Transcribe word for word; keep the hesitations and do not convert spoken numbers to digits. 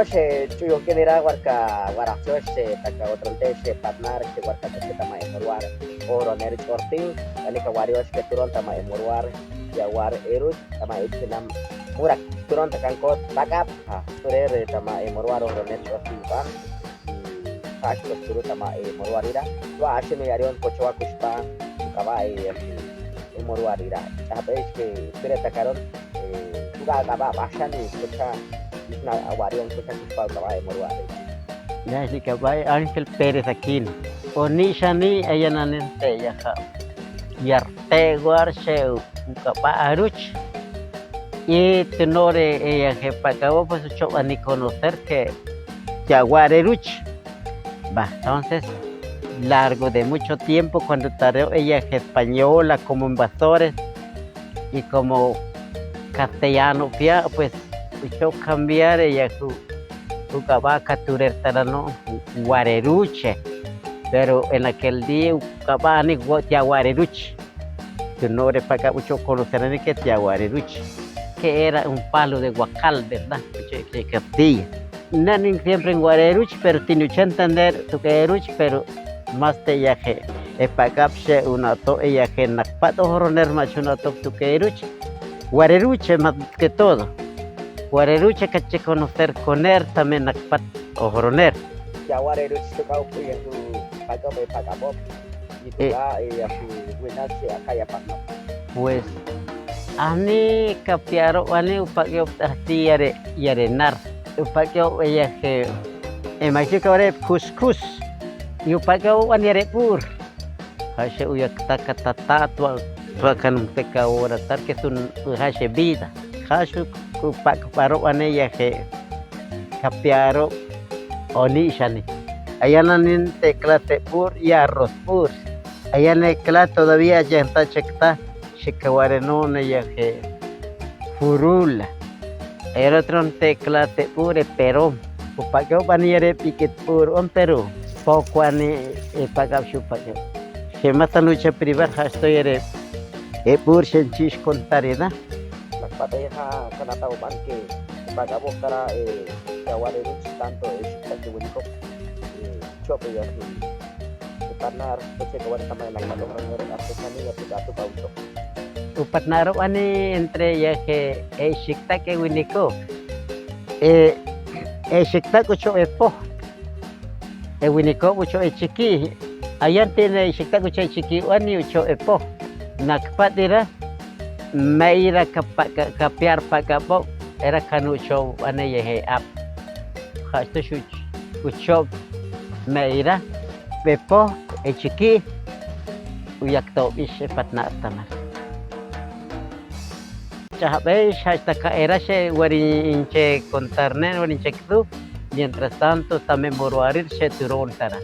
Xe ch'uyuh k'inira warka, warajch'u xe taka otro nte' xe patnar xe warka teke tama e Moruar, ojroner ch'ortin, ani ka wariyox ke turon tama e Moruar, ya war eruch, tama e chinam murak, turon takan kot takap, ha, turere tama e Moruar ojroner ch'ortin kan, ha, ch'os turu tama e Moruar ira, wa ashimi yarion kochowa kushpa, kaba e, e Moruar ira. Ch'abesh ke pire takaron, eh, tuga kaba bashan ni kucha, isna awarion kucha kushpa kaba e Moruar ira. Ya, ni kaba Ángel Pérez Aquino. Oni shani ayananin te yaha. Yarte war sheu kaba aruch. Y tunore e yahe pakabo pues ucho ani conocer ke ya war eruch. Ba, entonces, largo de mucho tiempo, cuando tare e yahe española como invasores y como castellano pia, pues, ucho cambiar e yahe u kaba katurer tara no war eruche. Pero en aquel día u kaba ani ya war eruch. Tunore pakabo ucho conocer ani ke ya war eruch. Que era un palo de guacal, ¿verdad? Uche, uche castilla. Nanin siempre en war eruch, pero tiene ucho entender tuke eruch, pero mas te yahe. E pakabo she unato e yahe nakpat ojroner ma chu unato tuke eruch. War eruche más que todo. War eruche kache conocer koner tame nakpat ojroner. Ya war eruch tuka upu ya tu pakabo e pakabo. Pues, ani kapiaro ani upakeop tahti yare, yare nar. Upakeop e yahe, e maisi kaware kuskus. Y upakeop ani yare bur. Hashe uyak taka tata tua, tua kan peka ora tar ke sun hashe vida. Hashu upak paro ani yahe. Kapiaro oni shani. Ayananin te clase bur y arroz bur. Ayane kla todavía yanta chekta, sheka ware nune yahe furula. Ayana otro te clase bur e perom. Upakeop ani yare pikit bur on pero. Poko ani e pakabo shu upakeop. Shema tanu cha privar hasto yare e bur shen chis kontarida. Nakpat e ha kanata uban ke pakabo tara e ya war eruch tanto e shiktak e winikop. Uchope ya si. Upatnar, uche ka wari tama e nakpat ojroner artesanía tuka tuka ucho. Upatnar ani entre yahe e shiktak e winikop. E, e shiktak ucho e poj. E winikop ucho e chiki. Ayan tine e shiktak ucho e chiki ani ucho e poj. Nakpat ira. Meira kapa, ka, kapiar pakabo, era kanu ucho ani yahe ap. Hasto shu, ucho meira, bepo, e chiki, uyak to bish e patnar tamar. Chahabesh, hasta ka era she warinche contarnen, warinche kdu. Mientras tanto, tame Moruar ira she turon tara.